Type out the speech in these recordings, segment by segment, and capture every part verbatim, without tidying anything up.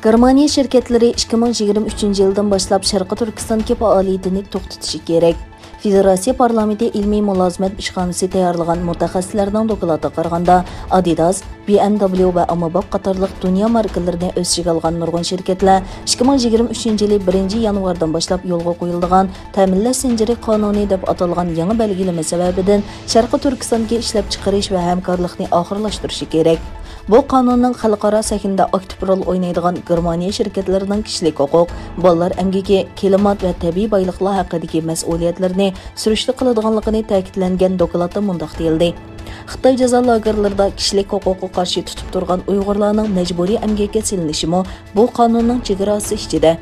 گېرمانىيە شىركەتلىرى ئىككى مىڭ يىگىرمە ئۈچىنچى يىلدىن باشلاپ شەرقىي تۈركىستاندىكى پائالىيىتىنى توختىتىشى كېرەك. فېدېراتسىيە پارلامېنتى ئىلمىي مۇلازىمەت ئىشخانىسى تەييارلىغان مۇتەخەسسىسلەرنىڭ دوكلاتىغا قارىغاندا، ئادىداس، بى ئېم دابليۇ ۋە ئاماباك قاتارلىق دۇنيا ماركىلىرىنى ئۆز ئىچىگە ئالغان نۇرغۇن شىركەتلەر ئىككى مىڭ يىگىرمە ئۈچىنچى يىلى بىرىنچى يانۋاردىن باشلاپ يولغا قويۇلىدىغان تەمىنلەش زەنجىرى قانۇنى دەپ ئاتالغان يېڭى بەلگىلىمە سەۋەبىدىن شەرقىي تۈركىستاندىكى ئىشلەپچىقىرىش ۋە ھەمكارلىقنى ئاخىرلاشتۇرۇشى كېرەك. بۇ قانۇننىڭ خەلقئارا سەھنىدە ئاكتىپ رول ئوينايدىغان گېرمانىيە شىركەتلىرىنىڭ كىشىلىك ھوقۇق، بالىلار ئەمگىكى، كىلىمات ۋە تەبىئىي بايلىقلار ھەققىدىكى مەسئۇلىيەتلىرىنى سۈرۈشتە قىلىدىغانلىقىنى تەكىتلەنگەن دوكلاتتا مۇنداق دېيىلدى: خىتاي جازا لاگېرلىرىدا كىشىلىك ھوقۇققا قارشى تۇتۇپ تۇرغان ئۇيغۇرلارنىڭ مەجبۇرىي ئەمگەككە سېلىنىشىمۇ بۇ قانۇننىڭ چېگراسى ئىچىدە.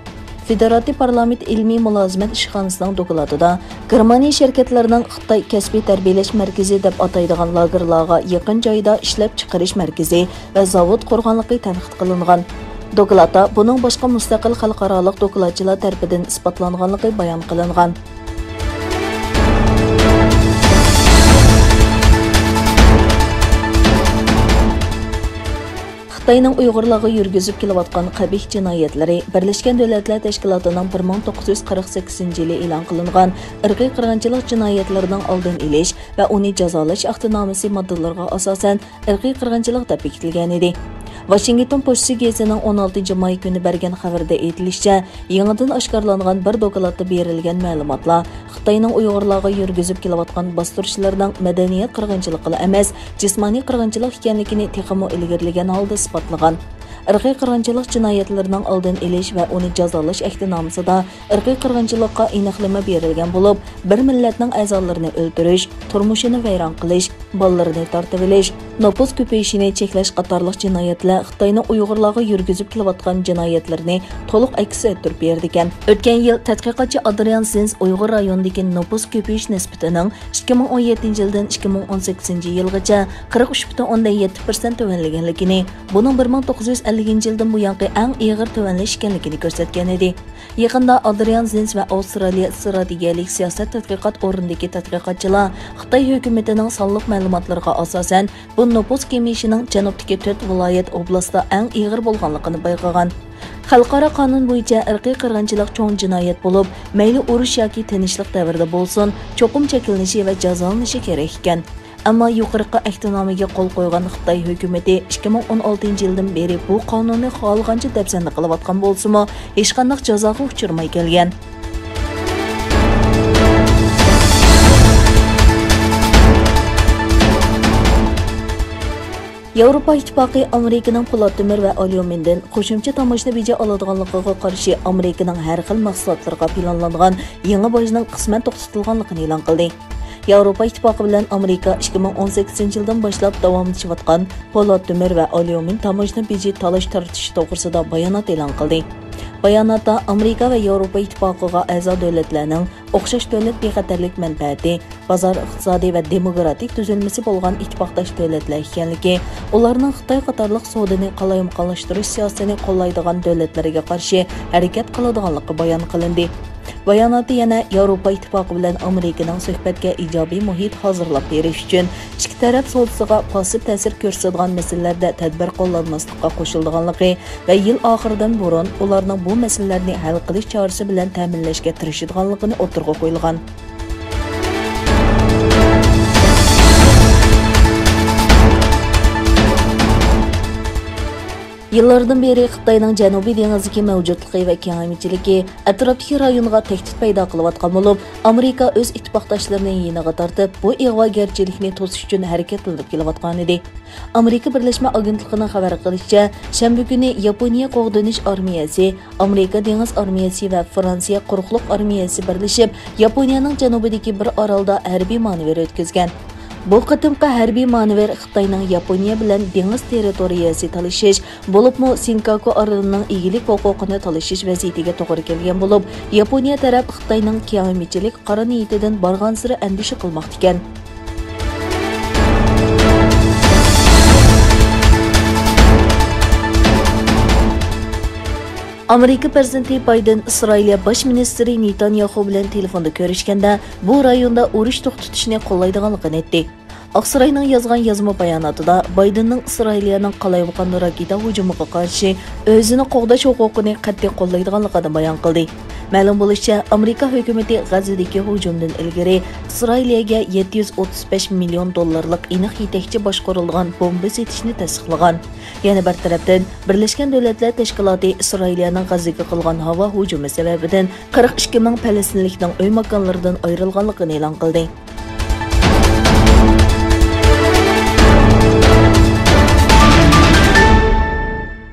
فېدېراتىپ پارلامېنت ئىلمىي مۇلازىمەت ئىشخانىسىنىڭ دوكلاتىدا گېرمانىيە شىركەتلىرىنىڭ خىتاي كەسپىي تەربىيەلەش مەركىزى دەپ ئاتايدىغان لاگېرلارغا يېقىن جايدا ئىشلەپچىقىرىش مەركىزى ۋە زاۋۇت قۇرغانلىقى تەنقىد قىلىنغان. دوكلاتتا بۇنىڭ باشقا مۇستەقىل خەلقئارالىق دوكلاتچىلار تەرىپىدىن ئىسپاتلانغانلىقى بايان قىلىنغان. خىتاينىڭ ئۇيغۇرلارغا يۈرگۈزۈپ كېلىۋاتقان قەبىھ جىنايەتلىرى بىرلەشكەن دۆلەتلەر تەشكىلاتىنىڭ بىر مىڭ توققۇز يۈز قىرىق سەككىزىنچى يىلى ئېلان قىلىنغان ئىرقىي قىرغىنچىلىق جىنايەتلىرىنىڭ ئالدىنى ئېلىش ۋە ئۇنى جازالاش ئەھدىنامىسى ماددىلىرىغا ئاساسەن ئىرقىي قىرغىنچىلىق دەپ بېكىتىلگەنىدى. ۋاشىنگتون پوستى گېزىتىنىڭ ئون ئالتىنچى ماي كۈنى بەرگەن خەۋىرىدە ئېيتىلىشىچە، يېڭىدىن ئاشكارىلانغان بىر دوكلاتتا بېرىلگەن مەلۇماتلار خىتاينىڭ ئۇيغۇرلارغا يۈرگۈزۈپ كېلىۋاتقان باستۇرۇشلىرىنىڭ مەدەنىيەت قىرغىنچىلىقىلا ئەمەس، جىسمانىي قىرغىنچىلىق ئىكەنلىكىنى تېخىمۇ ئىلگىرىلىگەن ھالدا ئىسپاتلىغان. ئىرقىي قىرغىنچىلىق جىنايەتلىرىنىڭ ئالدىنى ئېلىش ۋە ئۇنى جازالاش ئەھدىنامىسىدا ئىرقىي قىرغىنچىلىققا ئېنىقلىما بېرىلگەن بولۇپ، بىر مىللەتنىڭ ئەزالىرىنى ئۆلتۈرۈش، تۇرمۇشىنى ۋەيران قىلىش، بالىلىرىنى تارتىۋېلىش، نوپۇس كۆپىيىشىنى چەكلەش قاتارلىق جىنايەتلەر خىتاينىڭ ئۇيغۇرلارغا يۈرگۈزۈپ كېلىۋاتقان جىنايەتلىرىنى تولۇق ئەكس ئەتتۈرۈپ بېرىدىكەن. ئۆتكەن يىل تەتقىقاتچى ئادرىيان زىنس ئۇيغۇر رايونىدىكى نوپۇس كۆپىيىش نىسبىتىنىڭ ئىككى مىڭ ئون يەتتىنچى يىلدىن ئىككى مىڭ ئون سەككىزىنچى يىلغىچە قىرىق ئۈچ پۈتۈن ئوندىن يەتتە پىرسەنت تۆۋەنلىگەنلىكىنى، بۇنىڭ بىر مىڭ توققۇز يۈز ئەللىكىنچى يىلدىن بۇيانقى ئەڭ ئېغىر تۆۋەنلەش ئىكەنلىكىنى كۆرسەتكەن ئىدى. يېقىندا ئادرىيان زىنس ۋە ئاۋسترالىيە ئىستراتېگىيەلىك سىياسەت تەتقىقات ئورنىدىكى تەتقىقاتچىلار خىتاي ھۆكۈمىتىنىڭ سانلىق مەلۇماتلىرىغا ئاساسەن، بۇ نوپۇس كېمىيىشىنىڭ جەنۇبتىكى تۆت ۋىلايەت، ئوبلاستتا ئەڭ ئېغىر بولغانلىقىنى بايقىغان. خەلقئارا قانۇن بويىچە ئىرقىي قىرغىنچىلىق چوڭ جىنايەت بولۇپ، مەيلى ئۇرۇش ياكى تىنچلىق دەۋرىدە بولسۇن، چوقۇم چەكلىنىشى ۋە جازالىنىشى كېرەك ئىكەن. ئەمما يۇقىرىقى ئەھدىنامىگە قول قويغان خىتاي ھۆكۈمىتى ئىككى مىڭ ئون ئالتىنچى يىلدىن بېرى بۇ قانۇننى خالىغانچە دەپسەندە قىلىۋاتقان بولسىمۇ، ھېچقانداق جازاغا ئۇچرىماي كەلگەن. ياۋروپا ئىتتىپاقى ئامېرىكىنىڭ پولات تۆمۈر ۋە ئاليۇمىندىن قوشۇمچە تاموژنا بېجى ئالىدىغانلىقىغا قارشى ئامېرىكىنىڭ ھەر خىل مەھسۇلاتلىرىغا پىلانلانغان يېڭى باجنىڭ قىسمەن توختىتىلغانلىقىنى ئېلان قىلدى. ياۋروپا ئىتتىپاقى بىلەن ئامېرىكا ئىككى مىڭ ئون سەككىزىنچى يىلدىن باشلاپ داۋاملىشىۋاتقان پولات تۆمۈر ۋە ئاليۇمىن تاموژنا بېجى تالاش تارتىشى توغرىسىدا بايانات ئېلان قىلدى. باياناتتا ئامېرىكا ۋە ياۋروپا ئىتتىپاقىغا ئەزا دۆلەتلەرنىڭ ئوخشاش دۆلەت بىخەتەرلىك مەنپەئەتى، بازار ئىقتىسادى ۋە دېموكراتىك تۈزۈلمىسى بولغان ئىتتىپاقداش دۆلەتلەر ئىكەنلىكى، ئۇلارنىڭ خىتاي قاتارلىق سودىنى قالايمىقانلاشتۇرۇش سىياسىتىنى قوللايدىغان دۆلەتلەرگە قارشى ھەرىكەت قىلىدىغانلىقى بايان قىلىندى. باياناتتا يەنە ياۋروپا ئىتتىپاقى بىلەن ئامېرىكىنىڭ سۆھبەتكە ئىجابىي مۇھىت ھازىرلاپ بېرىش ئۈچۈن ئىككى تەرەپ سودىسىغا پاسسىپ تەسىر كۆرسىتىدىغان مەسىلىلەردە تەدبىر قوللانماسلىققا قوشۇلىدىغانلىقى ۋە يىل ئاخىرىدىن بۇرۇن ئۇلارنىڭ بۇ مەسىلىلەرنى ھەل قىلىش چارىسى بىلەن تەمىنلەشكە تىرىشىدىغانلىقىنى ئوتتۇرىغا قويۇلغان. يىللاردىن بېرى خىتاينىڭ جەنۇبىي دېڭىزدىكى مەۋجۇتلۇقى ۋە كېڭەيمىچىلىكى ئەتراپتىكى رايونغا تەھدىت پەيدا قىلىۋاتقان بولۇپ، ئامېرىكا ئۆز ئىتتىپاقداشلىرىنى يېنىغا تارتىپ، بۇ ئىغۋاگەرچىلىكنى توسۇش ئۈچۈن ھەرىكەتلىنىپ كېلىۋاتقانىدى. ئامېرىكا بىرلەشمە ئاگېنتلىقىنىڭ خەۋەر قىلىشىچە، شەنبە كۈنى ياپونىيە قوغدىنىش ئارمىيەسى، ئامېرىكا دېڭىز ئارمىيەسى ۋە فرانسىيە قۇرۇقلۇق ئارمىيەسى بىرلىشىپ، ياپونىيەنىڭ جەنۇبىدىكى بىر ئارالدا ھەربىي مانېۋىر ئۆتكۈزگەن. بۇ قېتىمقى ھەربىي مانېۋىر خىتاينىڭ ياپونىيە بىلەن دېڭىز تېررىتورىيەسى تالىشىش، بولۇپمۇ سېنكاكۇ ئارىلىنىڭ ئىگىلىك ھوقۇقىنى تالىشىش ۋەزىيىتىگە توغرا كېلىگەن بولۇپ، ياپونىيە تەرەپ خىتاينىڭ كېڭەيمىچىلىك قارا نىيىتىدىن بارغانسېرى ئەندىشە قىلماقتىكەن. ئامېرىكا پىرېزىدېنتى بايدېن ئىسرائىلىيە باش مىنىستىرى نېتانياخۇ بىلەن تېلېفوندا كۆرۈشكەندە، بۇ رايوندا ئۇرۇش توختىتىشنى قوللايدىغانلىقىنى ئېيتتى. ئاقساراينىڭ يازغان يازما باياناتىدا بايدېننىڭ ئىسرائىلىيەنىڭ قالايمىقان راكېتا ھۇجۇمىغا قارشى ئۆزىنى قوغداش ھوقۇقىنى قەتئىي قوللايدىغانلىقىنى بايان قىلدى. مەلۇم بولۇشىچە، ئامېرىكا ھۆكۈمىتى غەززىدىكى ھۇجۇمدىن ئىلگىرى ئىسرائىلىيەگە يەتتە يۈز ئوتتۇز بەش مىليون دوللارلىق ئېنىق يېتەكچى باشقۇرۇلغان بومبا سېتىشنى تەستىقلىغان. يەنە بىر تەرەپتىن، بىرلەشكەن دۆلەتلەر تەشكىلاتى ئىسرائىلىيەنىڭ غەززىگە قىلغان ھاۋا ھۇجۇمى سەۋەبىدىن قىرىق ئىككى مىڭ پەلەستىنلىكنىڭ ئۆي ماكانلىرىدىن ئايرىلغانلىقىنى ئېلان قىلدى.